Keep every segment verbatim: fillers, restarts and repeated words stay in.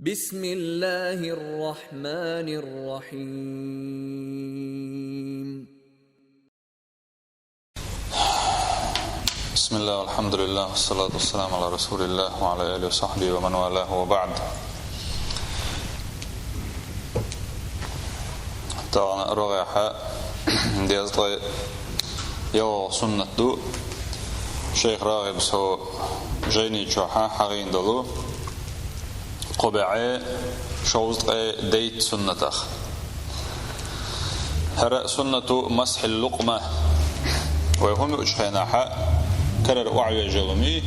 بسم الله الرحمن الرحيم. بسم الله والحمد لله والصلاة والسلام على رسول الله وعلى آله وصحبه ومن والاه وبعد. Тагана рогӀехьа дезткъе ялхлагӀа суннат ду. Шейх РагӀиб со жайни чохьа хьагӀийна долу кхо бӀе шовзткъе дейтта суннатах. ХӀара суннату масхьил лукъма. Вай хӀума юучу хенахьа карара охьавежал хӀума,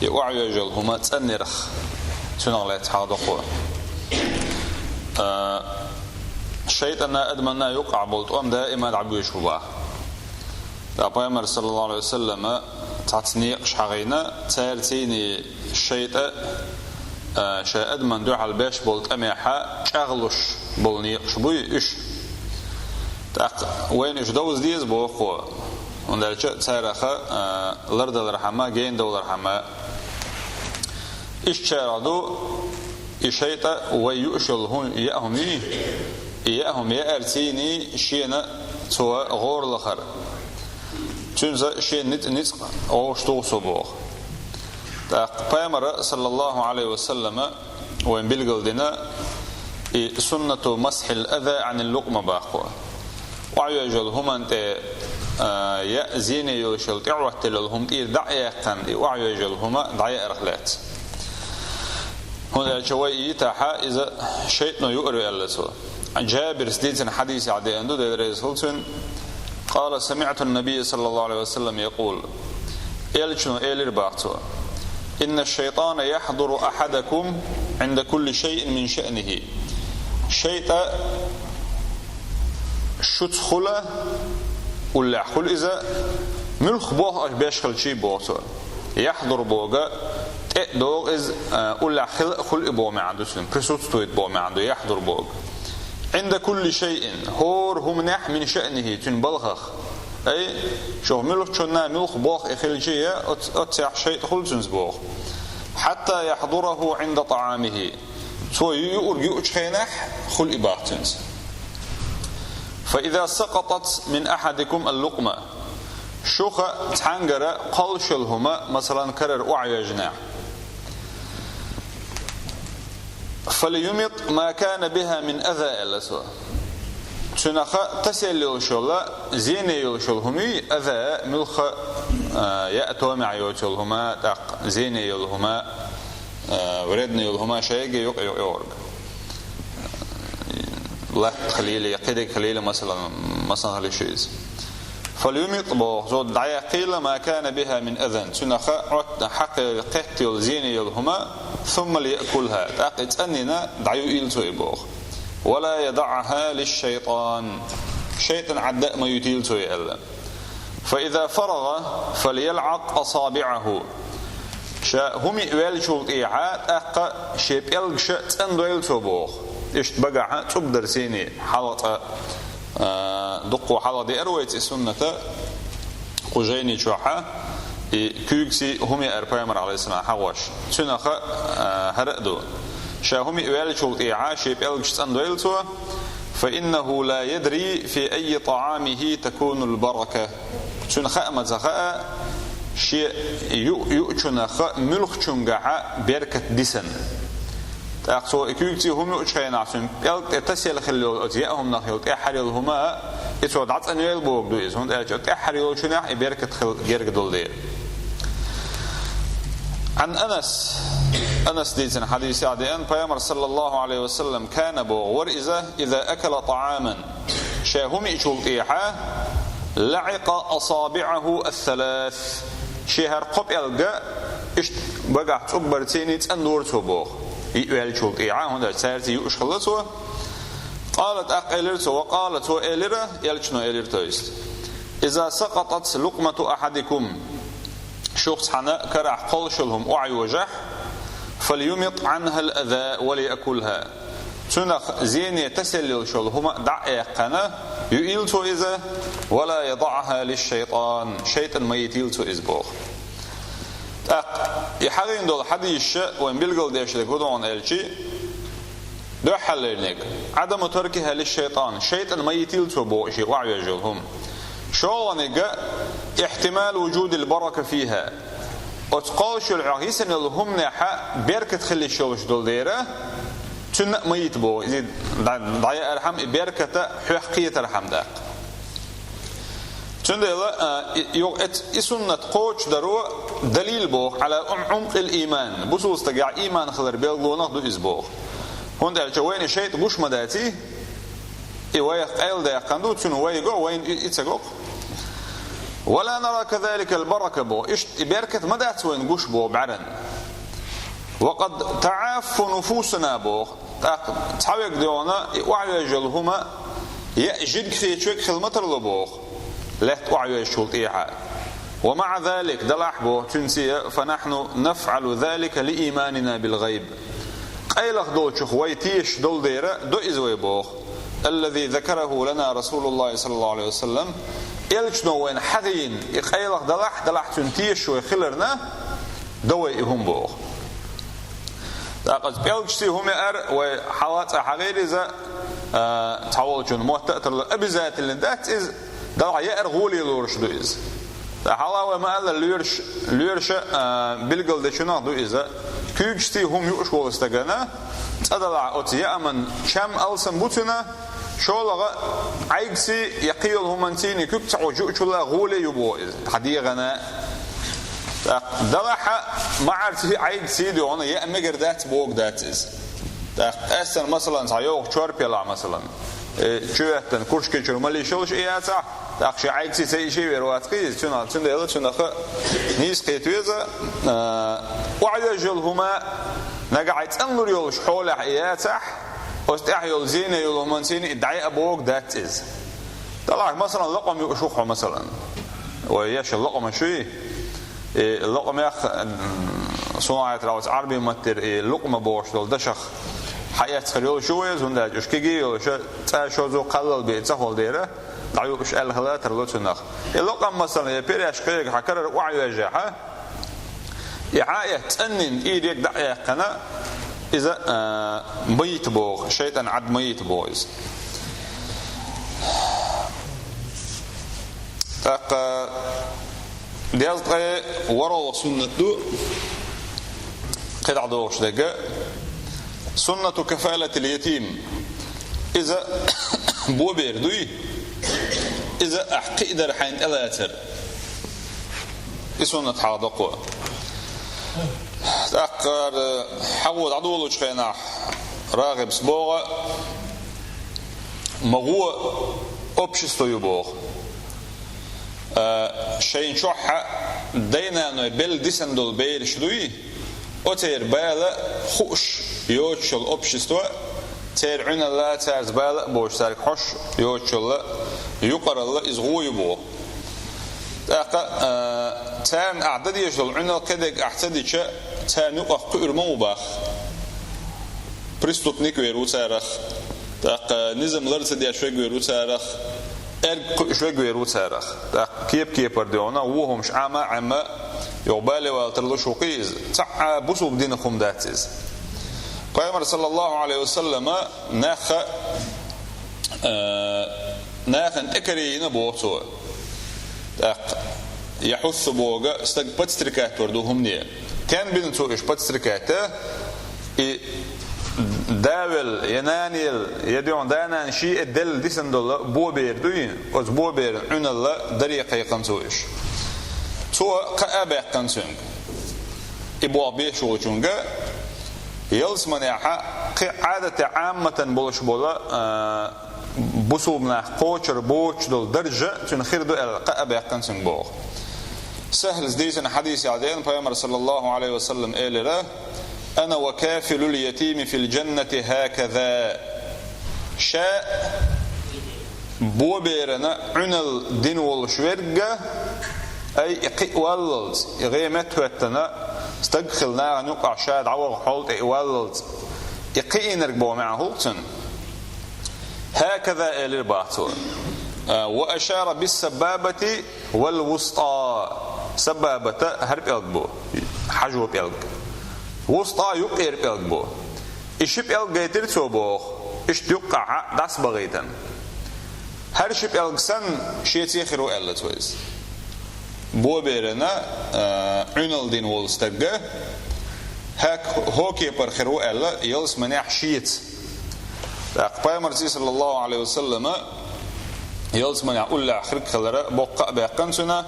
и охьавежал хӀума цӀанъярх, цунах лаьцна хьагӀ доккху. А, шайтӀанна адаманна юккъахь болу тӀом даима дӀабоьдуш бу боху. Ткъа Пайхамар, саллаллаху Ӏалайхи ва саллама, цхьацца некъаш хьагӀийна, цаьрца цӀийне шайтӀа, а, шайн адаман дуьхьал беш болу тӀамехьа чӀагӀлуш болу некъаш буй уьш. ТӀаккха вайна уьш довза деза боху, хӀунда аьлча цаьрах, а, лардалархьама, генадовлархьама. Иштта чарах ду, и шайтӀа вай юуш йолу хӀун, яа хӀума йий, и яа хӀума яарца цӀийне шена цо гӀора лахара. Цуьнца шен ницкъ-ницкъ гӀовш туху цо боху. ТӀаккха Пайхамара, саллаллаху Ӏалайхи ва саллама, вайн билгал дина, и суннату масхьил аза Ӏанил лукъма боху. Охьавежал хӀуманна тӀе, а, яа зене йолуш йолу, тӀехӀоттаелла йолу хӀума тӀера дӀа а яьккхина, и охьавежал хӀума дӀаяарх лаьцна. ХӀунда аьлча вай и йитахьа, иза шайтӀано юур ю аьлла цо. Джабирс дийцина хьадисехь деана ду, Дела реза хуьлда цунна: «Къала, самиӀту ннабийя, саллаллаху Ӏалайхи ва саллам, якъул». Элчано элира боху цо: «Инна шайтӀана яхьдуру ахьадакум Ӏинда кулли шайъин мин шаънихи». ШайтӀа шуьца хуьлу, уллехь хуьлу иза, муьлхха болх аша беш хилча боху цо. Яхьдур боху, тӀе а догӀу иза, а, уллехь хила а хуьлу и боху маьӀна ду цуьнан, присутствует боху маьӀна ду яхьдур боху. Ӏинда кулли шайъин, хӀора хӀуманехь, мин шаънихи, цуьнан балхах. Ай, шух муьлххачунна муьлхха болх и хилча, оц-, оццехь шайтӀа хуьлу цуьнца боху. Хьатта яхьдураху Ӏинда тӀаӀамихи. Цо юург юучу хенахь хуьлу и боху цуьнца. «Фа иза сакъатат мин ахьадикум ал-лукъма». Шух цхьаьнгара кхоллуш йолу хӀума, масалан, карара охьавежнехь. «Фальюмит ма кана биха мин аза», аьлла цо. Цуьнах тасаелла йолуш йолу, зене йолуш йолу хӀума, аза, муьлхха, а, яа томехь йоцу йолу хӀума, тӀаккха зене йолу хӀума, а, вредно йолу хӀума шайга юкъа-юкъа йогӀург. Латта хилийла, я кхидерг хилийла, масалан, масалан, хила шу иза. «Фальюмит», боху, цо дӀаяьккхийла, «ма кана биха мин азан», цуьнах Ӏотта хьакха кхетта йолу, зене йолу хӀума, «сумма лияъкулха», тӀаккха и цӀанйина дӀаюийла цо и боху. «Ва ла ядаӀха лиш-шайтӀан», шайтӀан Ӏадда а ма юьтийла цо и аьлла. «Фа иза фарагӀа, фальялӀакъ асабиӀаху». Ша хӀума ваьллачул тӀехьа тӀаккха шен пӀелгаш цӀандойла цо боху. Иштта багахь цӀубдарцийний хьалха цкъа, а, дуккха хьалха деара вайца и суннат, кху жайни чохьа, и куьйгаций хӀума яара Пайхамар, Ӏалайхиссалам, хьагӀош. Цуьнах, а, хӀара а ду. Ша хӀума ваьллачул тӀехьа шен пӀелгаш цӀандойла цо, «фа иннаху ла ядри фи айи тӀаӀамихи такунул барака». Цуьнан хаа ма ца хаьа, шен ю-, юучунах муьлххачуьнгахьа беркат дисна. ТӀаккха цо и куьйгаций хӀума юучу хенахь, цуьнан пӀелг тӀе тасаелла хилла йолу оцу яа хӀуманах йолу тӀаьххьара йолу хӀума, и цо дӀацӀанъйойла бохург ду иза, хӀунда аьлча тӀаьххьара йолчунехь и беркат хила герга долу дела. Ӏан Анас, Анас дийцина хьадисехь деана, Пайхамар, саллаллаху Ӏалайхи ва саллам, кана, боху, вара иза, иза акала тӀаӀаман, ша хӀума йиъчул тӀехьа, «лаӀикъа асабиӀаху ас-салас», шен хӀара кхо пӀелг иштта багахь цӀуббарцийний цӀандора цо боху, йиъ ваьллачул тӀехьа, хӀунда аьлча цаьрца юуш хилла цо. Къала, тӀаккха элира цо, ва къала, цо элира, элчано элира, то есть: «Иза сакъатат лукъмату ахьадикум», шух цхьана карахь кхоллуш йолу хӀума охьайожахь, «фальюмит Ӏанхал аза ва лиякулха». Цунах зене тасаелла йолуш йолу хӀума дӀа а яьккхина, юийла цо иза, «ва ла ядаӀха лиш-шайтӀан», шайтӀан ма йитийла цо иза боху. ТӀаккха И хьагӀийна долу хьадисаш вайн билгалдеш дерг хӀун ду аьлча, дуьххьарлерниг, Ӏадаму таркихӀа лиш-шайтӀан, шайтӀан ма йитийла цо боху шен охьавоьжна йолу хӀума. ШолгӀаниг, ихьтималу вужудил барака фихӀа. Оцу кхоллуш йолу хьох йисина йолу хӀуманехь беркат хила йиш йолуш долу дела, цуьнан а ма йита боху, иза дӀа-, дӀаяархьама, и беркат хьох кхетархьама даккха. Цундела, а, и, юха эц-, и суннат кхочушдаро далил боху, Ӏала ум-, умкъил иман, бусулба стагехь иман хилар билгалонах ду иза боху. ХӀунда аьлча вайна шайтӀа гуш ма даций, и вайх къайладаьккхина ду, цуьнан вай го, вайна и, и ца го-кх. Ва ла нара казаликал барака боху, иштта и беркат ма дац вайна гуш боху бӀаьран. Ва къад таӀаффу нуфусуна боху, тӀаккха цхьаверг дуьйна и охьавоьжна йолу хӀума яа жимма хеташ верг хила ма тарло боху, лаьтта охьавоьжначул тӀаьхьа. Ва маӀа залик, делахь боху цуьнца, фа нахьну нафӀалу залика ли иманина бил гӀайб. Къайлаха долчух вай тешаш долу дела до иза вай боху. Аллази закараху лана Расулуллахи саллаллаху Ӏалайхи ва саллам, элчано вайна хьагӀийна и къайлаха делахь, делахь цуьнан тешаш вай хиларна, до вай и хӀума боху. ТӀаккха оцу пӀелгашций хӀума яар вай хьалха цкъа хьагӀийра иза, а, цхьаволчунна мотт а тарло, обязательно дац иза, делахь яар гӀоле лоруш ду иза. Ткъа хьалха вай ма-аллара лоьраш, лоьраша, а, билгалдечунах ду иза. Куьйгашций хӀума юуш волу стагана, цкъа делахь оцу яаман чам алсам бу цуьнан, шолгӀа Ӏайгаций я кхин йолу хӀуманций куьг ца Ӏожуучул а гӀоле ю боху иза, хьан дегӀана. ТӀаккха делахь а маӀарций, Ӏайгаций дуьйна яа мегар дац бохург дац иза. ТӀаккха къаьстина, масалан, цхьа йовха чорпа елахь, масалан, э, чу хӀоьттина куршке чуьра мала йиш йолуш и яцахь, тӀаккха шен Ӏайгаций ца йиш вер вац-кх иза, цуьнан, цундела цуьнах нийса кхета веза, а, охьавоьжна йолу хӀума нагахь цӀанлур йолуш хьолехь и яцахь, оцу тӀехь йолу зене йолу хӀуманций и дӀаяа бохург дац иза. Делахь, масалан, лакъам юуш ву хьо, масалан. Вай еш лакъамаш юй. И лакъамех, м, суна гайтарехь, оцу Ӏарбийн маттера и лукъма бохуш долу дашах хьаэцна хир йолуш ю вай иза, хӀунда аьлча уьш кегий йолуш, цкъа шозза кхаллал бен ца хуьлу дела, дӀаюуш аьлла хила тарло цунах. И лакъам, масалан, я пиреш кхерга хьан карара охьавоьжча, и хьаэцна цӀанйина, и риг дӀа а яьккхина, иза, а, ма йита боху, шайтӀан Ӏад ма йита боху иза. ТӀаккха дезткъе ворхӀалгӀа суннат ду, кхидӀа догӀуш дерг, суннату кафалатил ятим. Иза бобер дуй, иза ахь кхиадар хьайна тӀелацар. И суннат хьалха доккхо. ТӀаккха хьагӀо дӀадолучу хенахь, РагӀибс боху, ма гӀо общество ю боху. А, шайна чохь дай-наной белла дисина долу бераш дуй, оцеран бала хууш йоцуш йолу общество, церан Ӏуьналла, цаьрца бала а боцуш, цаьрга хьош йоцуш йолу юкъаралла иза гӀо ю боху. ТӀаккха, а, царна ахь дан дезаш долу Ӏуьналла кхидерг ахь ца дича, царна юкъах кхуьур ма ву боху. Преступник вер ву царах, тӀаккха низам лар ца деш верг вер ву царах, эрг кхуьуш верг вер ву царах. ТӀаккха кеп-кепара дуьйна вон хӀумаш Ӏама а Ӏемма, юха бале вала тарлуш ву-кх иза. Цхьа а бусулба динах хӀума дац иза. Пайхамар, саллаллаху Ӏалайхи ва саллама, нахха, а, нахана тӀекарийна боху цо. ТӀаккха яхьуссу бохург стаг подстрекать вар ду хӀумане. Стен бина цо уьш подстрекать? И да велла, я нана елла, я дуьхьал да-нана шиъ а делла дисина долу бобер дуй, оцу боберан Ӏуьналла даре кхайкхина цо уьш. Цо кхаъ а баьккхина цуьнга. И болх беш волчунга, ялсаманехь кхин Ӏадатехь Ӏамматан болуш болу, а, бусулба нах кхочур боцуш долу даржа цуьнан хир ду аьлла, кхаъ а баьккхина цуьнга боху. Сахьлас дийцина хьадисехь деана, Пайхамар, саллаллаху Ӏалайхи ва саллам, элира: «Ана ва кафилул ятими фил джаннати хаказа». Ша боберана Ӏуьналла дина волуш верг, ай, и кхиъна валлалц, и гӀемет хӀоьттина, стаг хилла нахана юкъахь ша дӀаваха хьол тӀе и валлалц, и кхиийнарг боху маьӀна хӀуъ цуьнан. «Хаказа», — элира боху цо. А, «ва ашара бис-саббабати вал вуста». Саббабата хӀара пӀелг бу. хьажо пӀелг. ВустӀа юккъера пӀелг бу. И ши пӀелг гайтира цо боху, иштта юккъахьа дӀасабахийтина. ХӀара ши пӀелг санна шеца хир ву аьлла цо иза. Боберана, а, Ӏуьналла дина волу стагга, хӀокху кепара хир ву аьлла, ялсаманехь шеца. ТӀаккха Пайхамарца, саллаллаху Ӏалайхи ва саллама, ялсаманехь уллехь хирг хилара боккха а баьккхина цуьнан,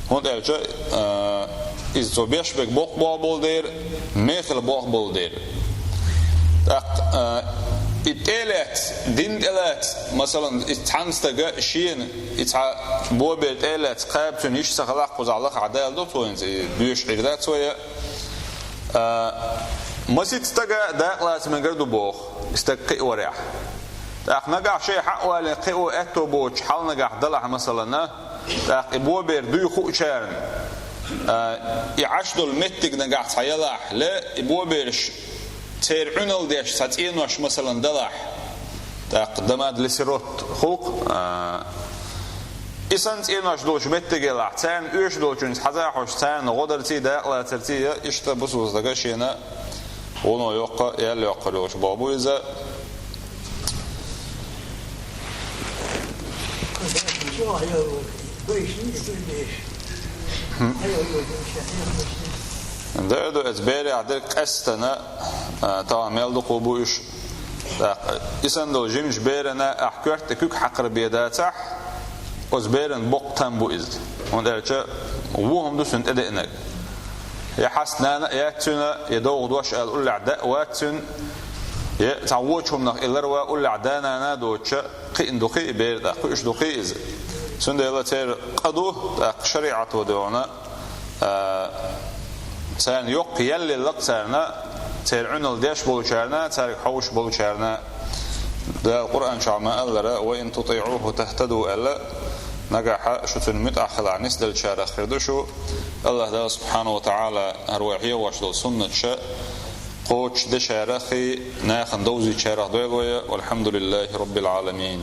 хӀунда аьлча, а, иза цо беш берг боккха болх болу дера, мехала болх болу дера. ТӀаккха, а, и тӀе а лаьцна, дин тӀе а лаьцна, масалан, и цхьана стага шена, и цхьа бобер тӀе а лаьцна, кхаба цуьнан йиш ца хилахь, кхузахь лахахь Дала ду цо хӀинца, и доьшуш Ӏийр дац вай, а, масийтта стага дакъа лаца мегар ду боху, и стаг кхиаварехь. ТӀаккха нагахь шайн хьа а валийна кхио аьтто боцуш хьал нагахь далахь, масалана, тӀаккха и бобер дуй хуучарна, а, и Ӏаш долу меттиг нагахь цхьа ялахь, ле, и бобераш церан Ӏуьналла деш цхьа цӀенош, масалан, далахь, тӀаккха дамад ле сирот хуьлу-кх, а, и санна цӀенош долчу меттиге ялахь, царна оьшуш долчуьнца хьаза хьожуш, царна гӀо дарций, дакъа лацарций, я иштта бусулба стага шена гӀо йоккха, ял йоккхур йолуш болу бу иза. Дера ду, эцу берех дерг къаьстина, а, тахана мел дукха бу уьш. ТӀаккха и санна долу жимачу берана ахь коьрта тӀе куьг хьакхар бен дацахь, оцу беран боккха там бу иза. ХӀунда аьлча вон хӀума ду цуьнан тӀедеанарг. Я хьаста нана а яц цуьнан, я довха дош ала уллехь да а вац цуьнан, я цхьа вочу хӀуманах и ларван уллехь да-нана а доцуш, кхиъна ду-кх и бер, тӀаккха кхуьуш ду-кх иза. Цундела церан къа ду, тӀаккха шариӀато дуьйна, а, царна йоккха ял елла-кх царна, церан Ӏуьналла деш болчарна, цаьрга хьовсуш болчарна. Дала Къуръан чохь ма-аллара: «Ва ин тутиӀуху тахтаду», – аьлла, нагахь шу цуьнан муьтӀахь хилахь, нисделлачарах хир ду шу. АллахӀ Дала субхьанаху ва таӀала хӀара вай хьехош долу суннаташ кхочушдечарах а, нахана довзийчарах дойла вай. Валхьамдулиллахи раббил Ӏаламин.